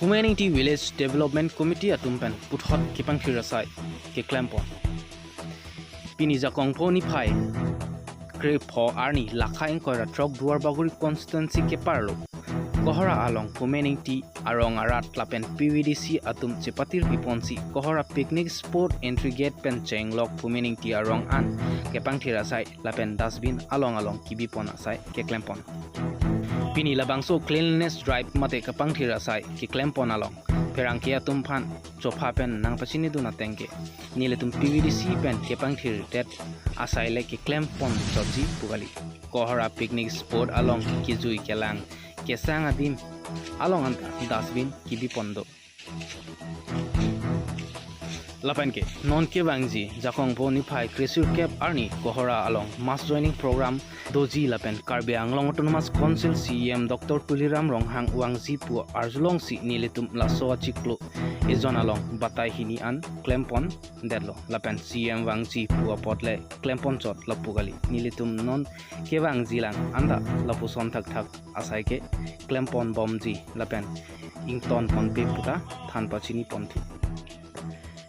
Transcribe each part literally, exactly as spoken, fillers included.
Phume Ningti Village Development Committee atum pen puthot kepangthir asai keklempon. Pini Jakong pho niphai krepho arni lakha ingkoi ra throk Duar Bagori constituency keparlo Kohora along Phume Ningti arong arat lapen P V D C atum chepatir piponsi Kohora picnic spot entry gate pen chenglok Phume Ningti arong an kepangthir asai lapen dustbin along along kibipon asai keklempon. Pini labangso cleanliness drive mate kepangthir asai keklempon along pherangke atum aphan chopha pen nangpachinidun ateng ke nelitum P V D C pen kepangthirdet asai le keklempon chotji pu kali. Kohora picnic spot along kejui kelang kesang adim along anta dustbin kibipon do. Lapen ke non kevangji Jakong pho niphai kresirkep arni Kohora along mass joining program doji lapen Karbi Anglong Autonomous Council C E M Doctor Tuliram Ronghang vangji pu arjulongsi nelitum laso achiklo ejon along batai hini an klempon detlo lapen C E M vangji pu apot le klempon chot lapu kali. Nelitum non kevangji lang anta lapuson thakthak asai keklempon bomji lapen ingtonponpe puta than pachiniponthu.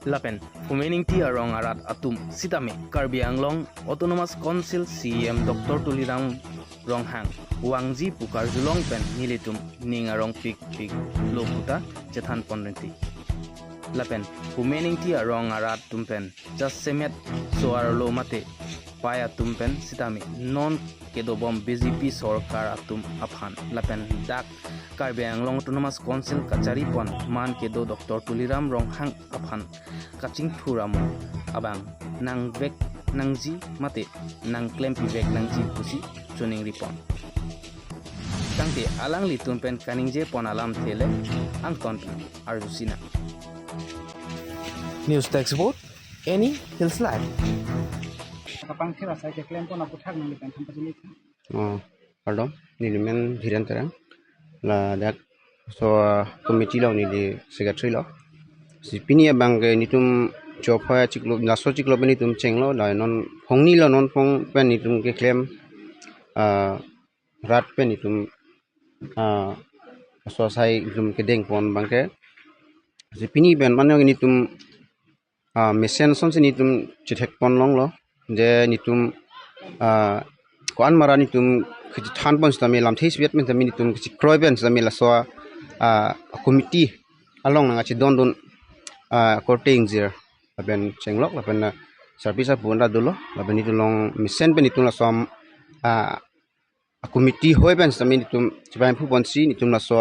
Lapen Phume Ningti arong arat atum sitame Karbi Anglong Autonomous Council C E M Doctor Tuliram Ronghang vangji pu karjulong pen nelitum ning arongpikpik lo puta chethanpon rinti. Lapen Phume Ningti arong arat atum pen jasemet so-arlo mate pai atum pen sitame non kedobom B J P sorkar atum aphan lapen dak Karbi Anglong Autonomous Council kacharipon man kedo Doctor Tuliram Ronghang aphan kachingthur amo abang nangvek nangji mate nangklempivek nangji pusi choningripon. Tangte alanglitum pen kaningjepon alamthe le angton pen arjusinang. News Desk Report, Any Hills Live. Kepangthir asai keklempon aputhak nangli pen than pachini. Oh, pardon, neli men Dhiren Terang. Ladak so committee lo, neli secretary lo. Si pini abang ke nelitum chopha chiklo, laso chiklo pen nelitum chenglo, la non phongni lo, non phong pen nelitum keklem, ah, rat pen nelitum, ah, so asai nelitum kedengpon abang ke. Si pini pen mane nelitum, ah, mesen asonsi nelitum chethekpon longlo. Je nelitum, ah, ko-an mara nelitum kachethanpon sitame lamthe isipet pen sitame nelitum kachekroi pen sitame laso, ah, committee along nangkachedondun, ah, korte ingjir lapen chenglok lapen, ah, service apu anta dolo lapen nelitum along mesen pen nelitum laso, ah, committee hoi pen sitame nelitum chibai phuponsi nelitum laso,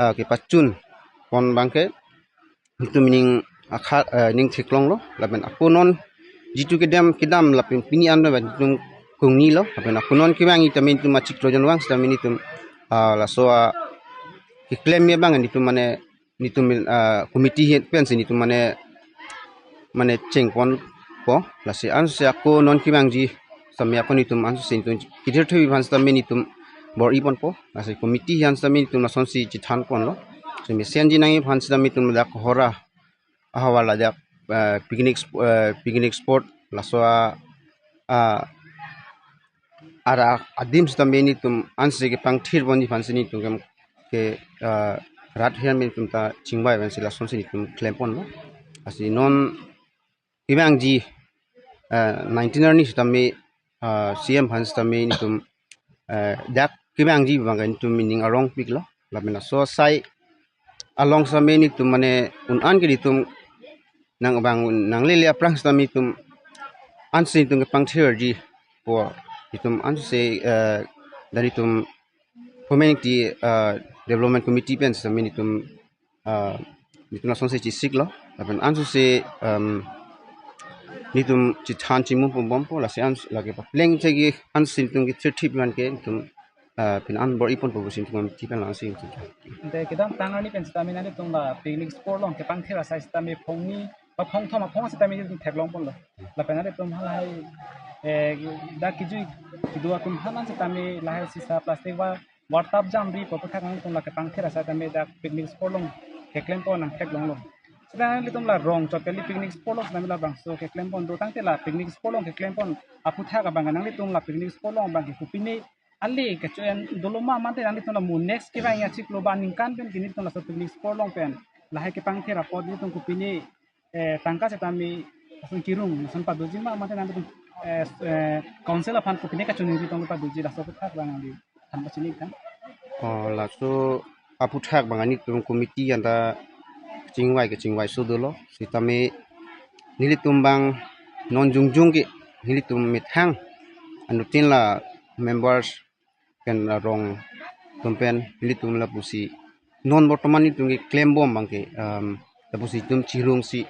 ah, kepachunpon abang ke nelitum ning akha, ah, ning theklonglo lapen ako non jitu kedam kedam lapen pini an lapen nelitum kongni lo lapen ako non kevang sitame nelitum achiklo jon vang sitame nelitum, ah, laso, ah, keklem abang nelitum mane nelitum, ah, committee het pensi nelitum mane, mane chengponpo. Lasi ansi ako non kevangji sitame ako nelitum ansi nelitum kithir thui aphan sitame nelitum bor-iponpo. Lasi committee aphan sitame nelitum lasonsi chethanponlo. Si mesenji nangji aphan sitame nelitum ladak Kohora ahavar ladak, ah, picnic sp-, ah, picnic spot laso, ah, ah, ara adim sitame nelitum ansi kepangthirponji aphansi nelitum ke, ke, ah, rat hian nelitum ta chingbai pensi lasonsi nelitum klemponlo. Lasi non kevangji, ah, nineteen arni sitame, ah, C M aphan sitame nelitum, ah, dak kevangji abang ke nelitum ning arongpiklo. Lapen laso asai along sitame nelitum mane un-an ke nelitum nang abang nanglele aphrang sitame nelitum ansi nelitum kepangthirji po nelitum ansi, eh, dan nelitum Phume Ningti, eh, Development Committee pen sitame nelitum, eh, nelitum lasonsi chesiklo lapen ansi, em, nelitum chethan chimum pumbompo lasi ansi lake papleng chegi ansi nelitum kethirthip man ke nelitum, ah, pini an bor-iponpo pusi nelitum committee pen la ansi nelitum. Ante kedamtang arni pen sitame nanglitum la picnic spot along kepangthir asai sitame phongni ba phongthom aphong sitame nelitum theklongponlo. Lapen nanglitum halahai, eh, dak kejui kedo atum aphan sitame lahai sisa plastic ba wartap jamri pu aputhak nanglitum la kepangthir asai tame dak picnic spot along keklempon nangtheklonglo. Sita nanglitum la rong chot kali picnic spot along sitame labangso keklempon do tangte la picnic spot along keklempon aputhak abang nanglitum la picnic spot along abang ke kopine ale kacho-en dolo ma mate nanglitum lamu next kevang achiklo ba ningkan pen ke nelitum laso picnic spot along pen lahai kepangthir apot nelitum kopine, eh, tangka setame lason kirung lason padoji ma mate nanglitum, eh, eh, council aphan kopine kachiningri tong padoji laso aphuthak abang nangli than pachini tha. Oh, laso aphuthak abang nelitum committee anta chingvai kechingvaiso dolo. Setame nelitum abang non jongjong ke nelitum methang anuttin la members pen la rong atum pen nelitum lapusi non bortoman nelitum keklembom abang ke, um, lapusi itum chirungsi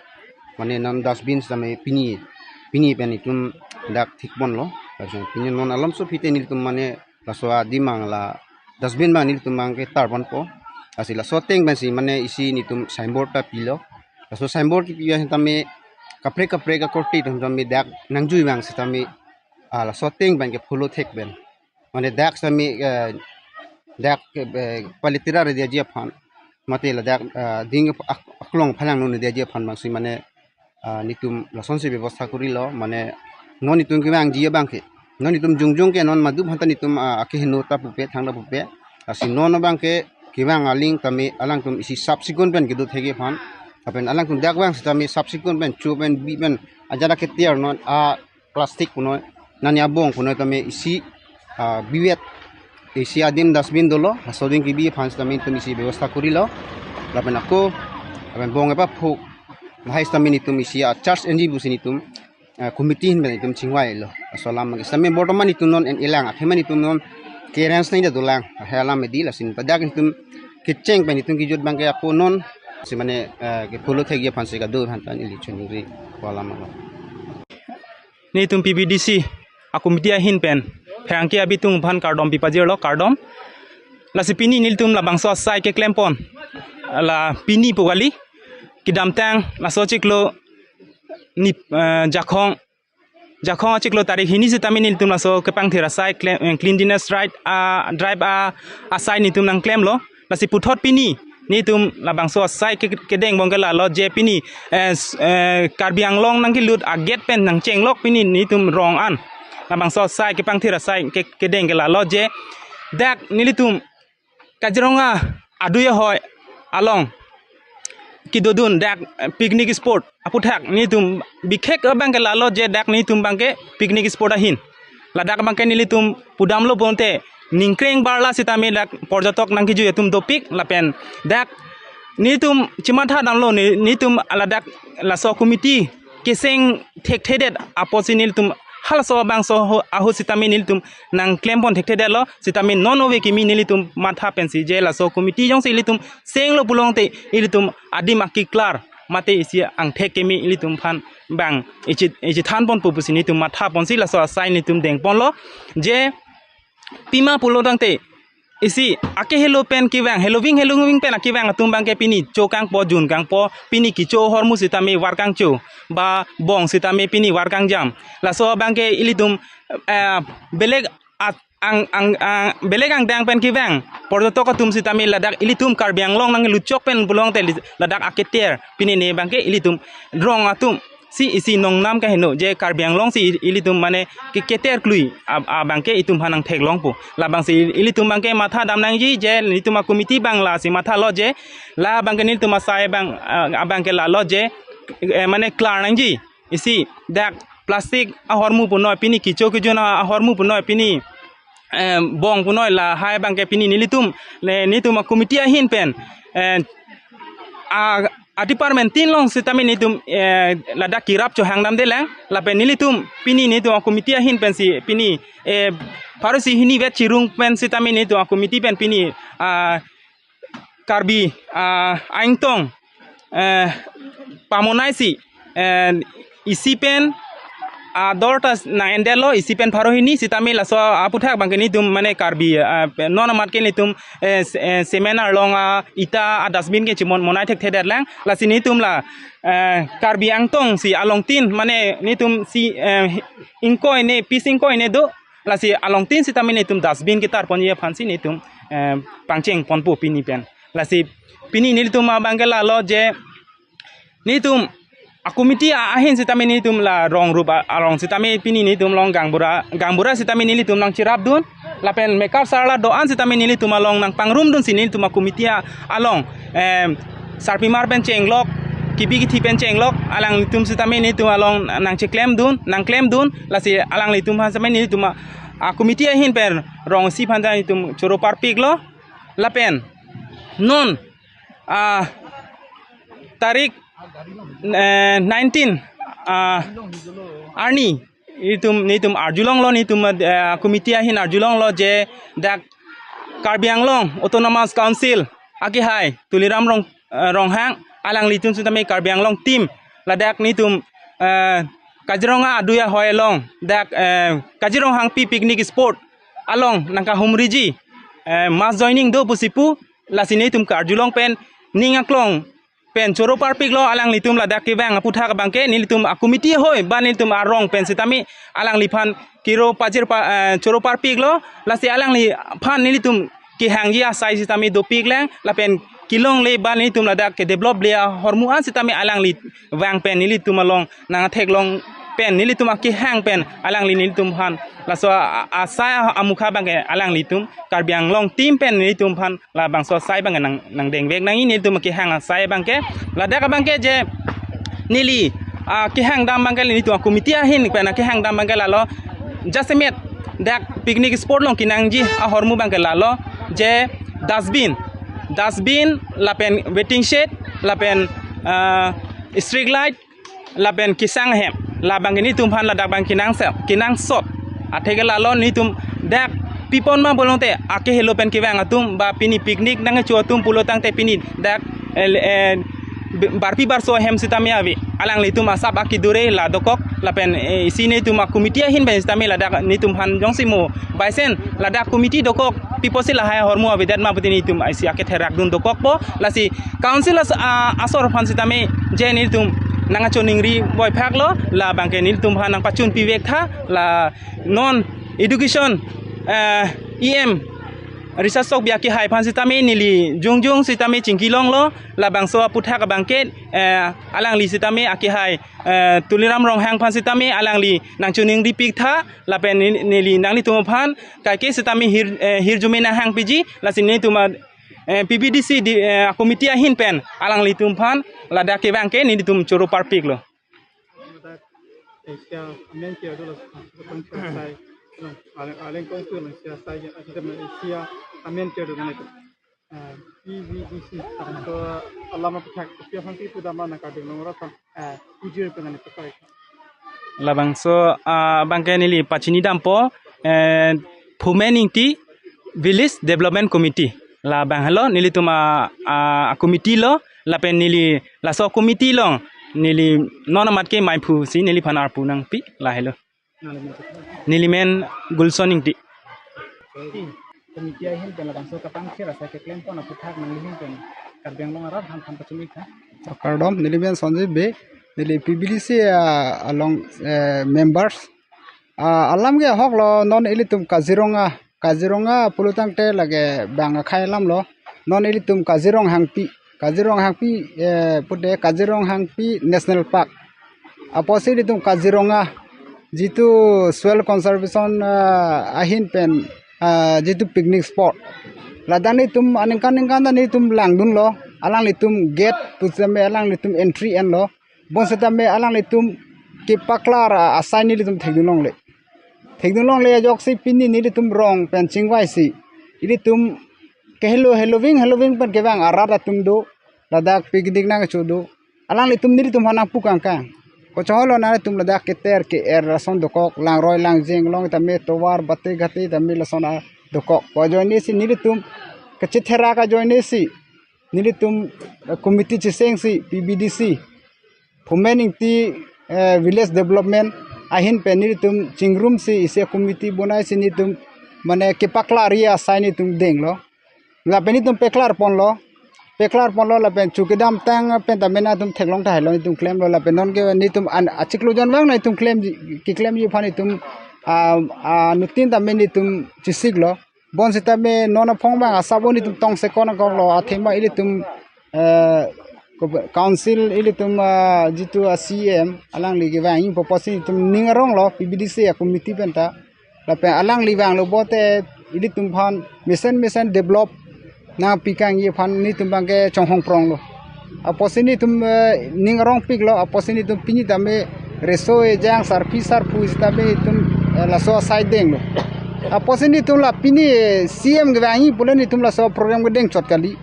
mane non dustbin setame pini pini pen itum dak thikponlo. Lapen pini non alomso aphi te nelitum mane laso adim abang la dustbin abang nelitum abang ketarponpo. Lasi laso ateng pensi mane isi nelitum signboard ta pilo. Laso signboard kepi setame kaprek kaprek akorte atum setame dak nangjui abang setame, ah, laso ateng pen ke follow thek pen mane dak setame, eh, dak, eh, palitera rediaji aphan mate ladak, eh, ding ak-, aklong phalang nunediaji aphan abangsi mane, ah, nelitum lasonsi bebosta korilo mane non nelitum kevangji abang ke non nelitum jongjong ke non madu aphanta nelitum, ah, akeheno ta pupe thang ta pupe. Lasi non abang ke kevang aling tame alangtum isi sap sikun pen kedo thekji aphan. Lapen alangtum dak vang setame sap sikun pen cho pen bi pen ajat aketer non a plastic punoi nani abong punoi tame isi, ah, biwet isi adim dustbin dolo, laso adim kebi aphan setame nelitum isi bebosta korilo. Lapen ako lapen bong epa phuk lahai setame nelitum isi a charge enji pusi nelitum, ah, committee ahin pen nelitum chingvailo. Laso alam setame bortoman nelitum non en-elang athema nelitum non ke-arrange nangji dolang, lahai alam edi. Lasi pada nelitum kecheng pen nelitum kejut abang ke ako non si mane, eh, ke follow thekji aphansi kado aphan ta neli chiningri alam lo. Nelitum P B D C a-committee ahin pen pherangke abitung aphan kardom pipajirlo, kardom. Lasi pini nelitum labangso asai keklempon la pini pu kali, kedamtang laso chiklo ni, eh, Jakhong, Jakhong achiklo tarik hini setame nelitum laso kepangthir asai klem, eh, cleanliness drive, ah, drive, ah, asai nelitum nangklemlo. Lasi puthot pini nelitum labangso asai ke, kedeng abang ke lalo je pini, eh, s-, eh, Karbi Anglong nangkelut a-gate pen nangchenglok pini nelitum rong an labangso asai kepangthir asai ke, kedeng ke lalo je dak nelitum Kaziranga adui ahoi along kedodun dak, eh, picnic spot aphuthak nelitum bikhek abang ke lalo je dak nelitum abang ke picnic spot ahin. Ladak abang ke nelitum pudamlo bonte ningkreng barla setame dak porjotok nangkejui atum dopik lapen dak nelitum chematha damlo ne-, nelitum ladak laso committee keseng thekthedet apotsi nelitum halaso abangso ho-, ahut setame nelitum nangklempon thekthedetlo setame non ove kimi nelitum matha pensi je laso committee jongsi ilitum senglo pulote ilitum adim akeklar mate isi angthek kimi ilitum aphan abang ichi, ichi thanponpo pusi nelitum mathaponsi laso asai nelitum dengponlo je pima pulo tangte isi akehelo pen kevang, heloving heloving pen akevang atum abang ke pini cho kangpo, jun kangpo, pini kecho ahormu setame var kangcho, ba bong setame pini var kangjam. Laso abang ke ilitum, eh, belek at-, ang, ang, ang, belek angdeng pen kevang porjotok atum setame ladak ilitum Karbi Anglong nangluchok pen pulote li-, ladak aketer pini ne abang ke ilitum rong atum si isi nongnam kaheno je Karbi Anglong si i-, ilitum mane ke keter klui ab-, abang ke itum aphan nangtheklongpo. Labangsi il-, ilitum abang ke matha dam nangji je nelitum a-committee abang lasi mathalo je la abang ke nelitum asai abang, ah, abang ke lalo je, eh, mane klar nangji. Isi dak plastic ahormu punoi pini kecho kejun a-, ahormu punoi pini eh, bong punoi lahai abang ke pini nelitum, ne, nelitum a-committee ahin pen, eh, a, a-department tin along setame nelitum, eh, ladak kerap chohang damdelang, lapen nelitum pini nelitum a-committee ahin pensi pini, eh, pharo isi hini vet chirung pen setame nelitum a-committee pen pini, ah, Karbi, ah, aingtong, eh, pamonaisi, eh, isi pen, ah, ador ta nang-endetlo, isi pen pharo hini setame laso aphuthak abang ke nelitum mane Karbi, ah, non amat ke nelitum, eh, s-, eh, seminar along, ah, ita a-dustbin ke chimon monai thekthedetlang, lasi nelitum la, eh, Karbi angtong si alongtin mane nelitum si, eh, ingkoi ne, piece ingkoi ne do, lasi alongtin setame nelitum dustbin ketarponji aphansi nelitum, eh, pangchengponpo pini pen. Lasi pini nelitum abang ke lalo je nelitum a committee a-, ahin sitame nelitum la rong rup a-, arong sitame pini nelitum along gaonbura, gaonbura sitame nelitum nangcherapdun. Lapen mekar sarla do-an sitame nelitum along nangpangrumdunsi nelitum a committee a-, along, em, sarpimar pen chenglok, kibi kithi pen chenglok, alanglitum sitame nelitum along nangcheklemdun, nangklemdun, lasi alanglitum aphan sitame nelitum a, a committee ahin pen rong isi aphan ta nelitum choro parpiklo. Lapen non, ah, tarik, eh, nineteen, ah, arni, nelitum, nelitum arjulonglo, nelitum, eh, committee ahin arjulonglo je dak Karbi Anglong Autonomous Council akehai Tuliram Rong, eh, Ronghang, alanglitum sitame Karbi Anglong team ladak nelitum, eh, Kaziranga adui ahoi along dak, eh, Kazirong Hangpi picnic spot along nangkahumriji, eh, mass joining do pusi pu, lasi nelitum karjulong pen ning aklong pen choro parpiklo. Alanglitum ladak kevang aputhak abangke nelitum a committee ahoi ba nelitum arong pen sitame alangliphan kiro pajir pa, eh, choro parpiklo. Lasi alangliphan nelitum kehangji asai sitame dopiklang, lapen kelongle ba nelitum ladak kedevelop le ahormu an sitame alangli vang pen nelitum along nangtheklong pen nelitum akehang pen alangli nelitum aphan laso a, a, asai amukha abangke alanglitum Karbi Anglong team pen nelitum aphan labangso asai abangke nang, nangdengvek nangji. Nelitum akehang asai abangke, ladak abangke je neli, ah, kehang dam abangke nelitum a committee ahin pen akehang dam abangke lalo, jasemet dak picnic spot along kenangji ahormu abangke lalo, je dustbin, dustbin lapen waiting shed lapen, ah, street light lapen kesang ahem, labangke nelitum aphan ladak abang kenangsot, kenangsot. Atheke lalo nelitum dak pipon ma pulote akehelo pen kevang atum ba pini picnic nangcho atum pulotangte pini dak, eh, eh, barpi barso ahem sitame ave. Alanglitum asap akedure la dokok lapen, eh, isi nelitum a committee ahin pen sitame ladak nelitum aphan jongsi mo baisen ladak committee dokok pi apotsi lahai ahormu avedet ma putin nelitum isi aketherakdun dokokpo. Lasi council as-, a, asor aphan sitame je nelitum nangkachoningri boiphaklo, labangke nelitum aphan nangpachun pivek tha, la non education, eh, E M Risha Sokbi akehai aphan sitame neli jongjong sitame chingkilonglo, labangso aputhak abangke, eh, alangli sitame akehai, eh, Tuliram Ronghang aphan sitame alangli nangchoningripik tha, lapen neli, neli nanglitum aphan kaike sitame hir, eh, hirjume nanghangpiji, lasi nelitum a, eh, P B D C di, eh, committee ahin pen alanglitum aphan ladak kevangke nelitum choro parpiklo. Asia amen ke ado la sai, no, aleng, aleng kong tu Asia sai, Asia amen ke ado na. Eh, P V D C, so, alam aputhak, kopi aphan si pudam nangkardeng long rat, eh, pujir pengan itu kai. Labangso, ah, abangke neli pachini dampo, eh, Phumen Ingti Village Development Committee. Labang helo, nelitum a, a, a committee lo, lapen neli laso committee along, neli non amat ke maiphu si neliphan arpu nangpi, lahelo. Nelimen Gulson Ingti. Committee ahin pen labangso kapangthir asai keklempon aputhak nanglihin pen Karbi Anglong arat aphan pachini tha. Kardom, nelimen Sanjay Bey, neli P B D C, ah, along, eh, members. Ah, alam ke ahok lo, non ilitum Kaziranga, Kaziranga pulotangte lake bang akhei alam lo. Non ilitum Kazirong Hangpi, Kazirong Hangpi, eh, pute Kazirong Hangpi National Park. Apotsi ilitum Kaziranga, jitu soil conservation, ah, ahin pen, ah, jitu picnic spot. Ladak nelitum aningkan ningkan ta nelitum langdunlo, alanglitum gate pusitame alanglitum entry enlo. Bonsitame alanglitum kepaklar asai nelitum thekdunlongle. Thekdunlongle ajoksi pini nelitum rong pen chingvaisi, ilitum kehelo heloving heloving pen kevang arat atum do, ladak picnic nangcho do. Alanglitum nelitum aphan nangpu kangkang. Kocholo nangtum ladak keter ke-er ason dokok, langroi langjeng along tame tovar bate ghate tame lason a dokok. Ko ajoinesi nelitum kachetherak ajoinesi nelitum, eh, committee chesengsi P B D C, Phumen Ingti, eh, Village Development ahin pen nelitum chingrumsi isi committee bonaisi nelitum mane kepaklarji asai nelitum denglo. Lapen nelitum peklarponlo, peklarponlo lapen chu kedamtang pen tame nangtum theklong tahai lo nelitum klemlo lapen non ke nelitum an achiklo jon vang nelitum klemji, keklemji aphan nelitum, ah, ah, nutin tame nelitum chesiklo. Bonsitame non aphong abang asap nelitum tongsekon akoklo athema ilitum, eh, Council ilitum, ah, jitu a C M alangli kevang-i pu apotsi itum ning aronglo P B D C a committee penta. Lapen alangli vanglo pulote ilitum aphan mesen mesen develop nangpikangji aphan nelitum abangke chonghong pronglo. Apotsi nelitum, eh, ning arongpiklo, apotsi nelitum pini tame reso ejang sarpi sarpo sitame itum, eh, laso asai denglo. Apotsi nelitum la pini, eh, C M kevang-i pule nelitum laso program kedeng chot kali.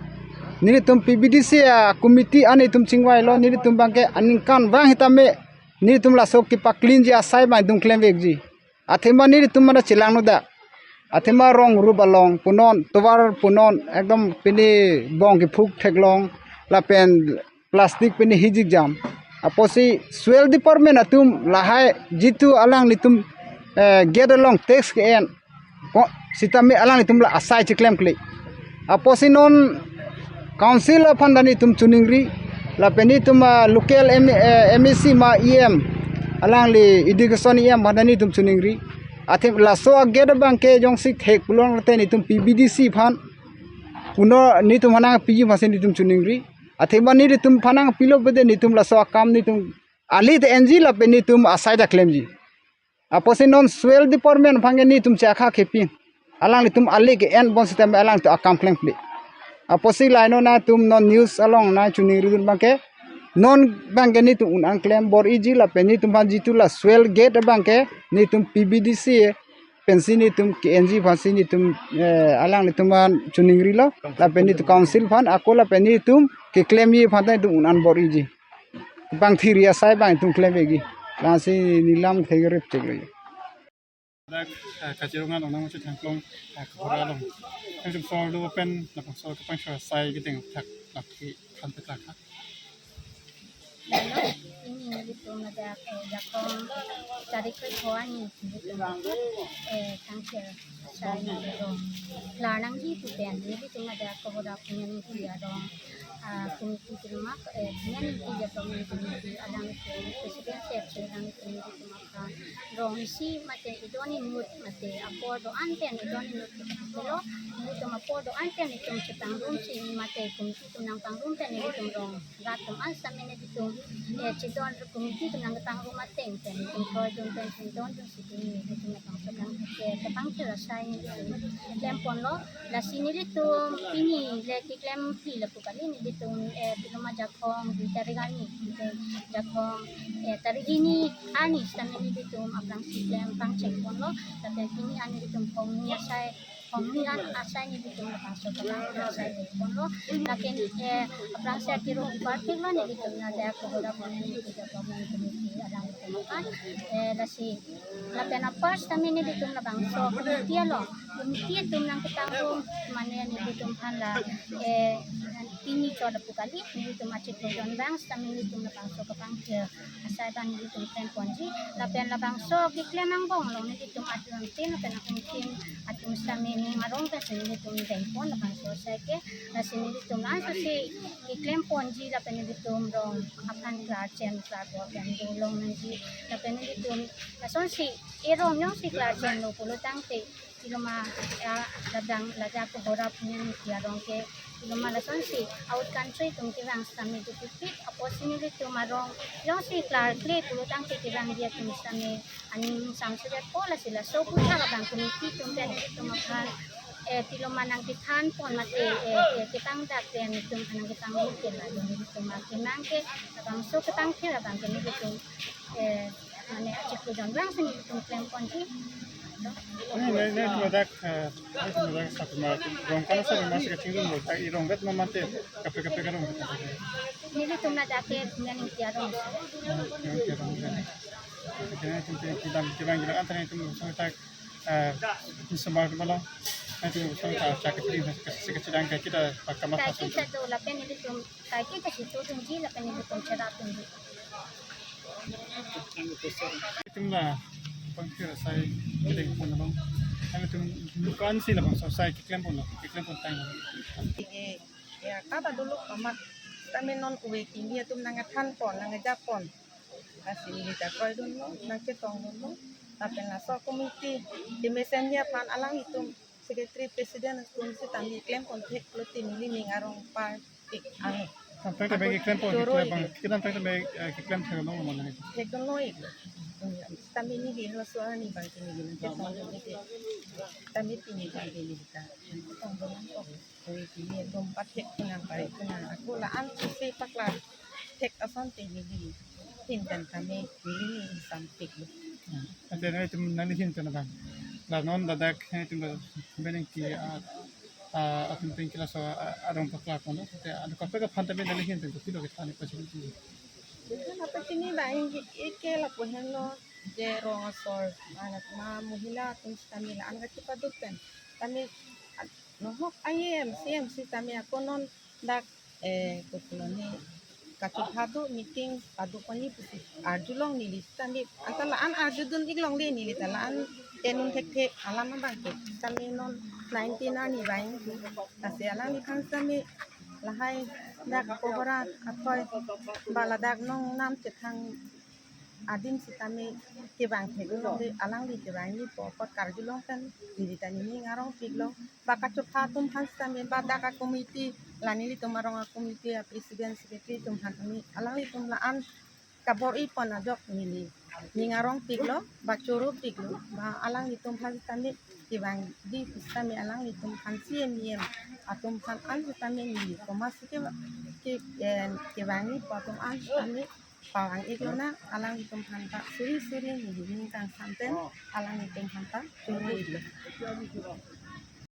Nelitum P B D C a committee an itum chingvailo, nelitum abangke aningkanvang sitame nelitum laso kepa-cleanji asai abang itum klemvekji. Athema nelitum mane chelangnodak. Athema rong rup along punon, tovar punon, ekdom pini bong kephuk theklong, lapen plastic pini hijik jam. Apotsi soil department atum lahai jitu alanglitum, eh, gate along tax ke-en ko sitame alanglitum la asai chiklemkle. Apotsi non council aphan ta nelitum choningri, lapen nelitum, ah, local M-, eh, M A C ma E M, alangli education E M aphan ta nelitum choningri. Athema laso a gate abangke jongsi thek pulote nelitum P B D C aphan puno nelitum aphan nangpiji aphansi nelitum choningri. Athema nelitum aphan nangpilo pulote nelitum laso akam nelitum ale ta enji lapen nelitum asai ta klemji. Apotsi non soil department aphan ke nelitum chakha kepin. Alanglitum ale ke-en bonsitame alanglitum akam klemkle. Apotsi laino nangtum non news along nangchoningridun abangke. Non abangke nelitum un-an klem bor-iji lapen nelitum aphan jitu la soil gate abangke nelitum P B D C pensi nelitum ke-enji aphansi nelitum, eh, alanglitum aphan choningrilo. Lapen nelitum council aphan ako lapen nelitum keklemji aphan ta nelitum un-an bor-iji. Bang thiri asai abang itum klemvekji. Lasi nelam kherip cheklo. Dak, eh, Kaziranga along nangchethangklong, eh, Kohora along. Nangtum solo pen, nangtum solo kapangthir asai kedeng thak, laki khan peklak ha. Lalo, pini nelitum ladak, eh, Jakong tarik kre-pho arni nelitum, eh, pangthir asai nelitum. Klar nangji pu pen nelitum ladak Kohora Punyan Ingti arong, ah, committee keloma, eh, Punyan Ingti Development Committee alangtum president secretary alangtum nelitum aphan rong isi mate idon inut mate apor do-an pen idon inut pulo, nelitum apor do-an pen nelitum chepangrum si mate committee atum nangpangrum pen nelitum rong rat atum an sitame nelitum, eh, chedon committee atum nangpangrum ateng pen nelitum kroidun pen chedondun si pini nelitum labangso akam ke kapangthir asai nelitum klemponlo. Lasi nelitum pini le keklem phli lapu kali, nelitum, eh, piloma Jakong dui tarik arni, Jakong, eh, tarik hini arni sitame nelitum aphrangsi klem pangchengponlo. Lapen pini arni nelitum phongni asai, phongni an asai nelitum labangso kapangthir asai dengponlo. Lapen, eh, aphrangsi akiro parpiklo nelitum ladak Kohora Punyan Ingti Development Committee alangtum aphan, eh, lasi lapen apar sitame nelitum labangso committee along, committee atum nangketangrum mane nelitum aphan la, eh, pini chot lapu kali, nelitum achiklo jon abang sitame nelitum labangso kapangthir asai abang nelitum klemponji. Lapen labangso keklem angbong along nelitum atum tin lapen atum tin atum sitame ning arong pensi nelitum dengpon labangso asai ke. Lasi nelitum la-ansi keklemponji lapen nelitum rong aphan klarchen klarbor pen dolong nangji. Lapen nelitum lasonsi erong jongsi klarchenlo pulo tangte piloma, eh, labang ladak Kohora Punyan Ingti arong ke piloma lasonsi out country atum kevang sitame dupikpik, apotsi nelitum arong jongsi klarkle pulo tangte kevangji atum sitame aning samsudetpo. Lasi laso aputhak abang committee atum pen nelitum aphan, eh, piloma nangkethanpon mate, eh, eh, ketangdak pen nelitum aphan nangketangdun ke la nelitum akemang ke labangso kapangthir abang ke nelitum, eh, mane achiklo jon abang si nelitum klemponji. Neli, nelitum ladak, eh, nelitum ladak Sapima, rong kono Sapima si kachingdun lo, ta irong vet ma mate, kaprek kaprek arong vet. Nelitum ladak ke Punyan Ingti arong. Punyan Ingti arong. Oke, nelitum ke, kevang, kevang gila antar nelitum laso atak, eh, insumar kemalo. Nelitum laso atak, atak kepri, kachedang ke kita pakam. Kaike ason. Kaike ta do lapen nelitum, kaike ta situ dunji lapen nelitum cherapdunji. Itum la pangthir asai kedengpon abang. Itum dukan si labangso asai keklemponlo, keklempontanglo. Eh, ya, kaba dolo amat sitame non ove kimi atum nangkethanpon, nangkejapon. Lasi neli ta kroidunlo, nangketongdunlo. Lapen laso committee, kemesen aphan alanglitum secretary, president atum sitame klempon thek pulote neli ning arong parpik ange. Tangte bagi klem po, choro klem bang. Kita tangte bagi, eh, klem thek long mana. Thekdun lo-ik. Tame neli halaso arni bang pini neli nang ketong neli ke. Tame pini bang pini kita. Tong dong ko. Oi, pini dong pathek kunang pare kunang. Ako la-an si paklar. Thek asonte neli. Tin dan kami neli ni samtik lo. Ante nelitum nangli hin chana bang. La non ladak nelitum bang ki, ah, ah, atum pen kila so, ah, arong paklar kono. Te anu kaprek aphan tame nangli hin pen kopilo kethan pachini. Apa sini bang, ike lapu henlo, je rong asor, anak ma mohila atum sitame la-an kachepaduk pen. Tame, ah, nohok I M, C M sitame ako non dak, eh, kopilo ni kachopha do meeting paduk pani pusi arjulong neli sitame. Anta la-an arjudun-ik longle neli ta la-an tenun thekthe alam abang ke. Sitame non nineteen arni bang. Lasi alangliphan sitame lahai dak Kohora athoi ba ladak nong nam chethang adim sitame kevang thek longle, alangli kevangji pu apot karjulong pen neli ta nening arongpik lo. Ba kachopha atum aphan sitame ba dak a-committee la nelitum arong a-committee a-president secretary atum aphan tame alanglitum la-an kabor-i pon ajok neli ning arongpik lo, ba choropik lo, ba alanglitum aphan sitame kevangji sitame alanglitum aphan C M, E M atum aphan an sitame neli komatsi ke, ke, eh, kevangji pu atum an sitame pavang-ik lonang, alanglitum aphan ta suri suri neli ning kangsam pen alanglitum aphan ta choro-ik lo.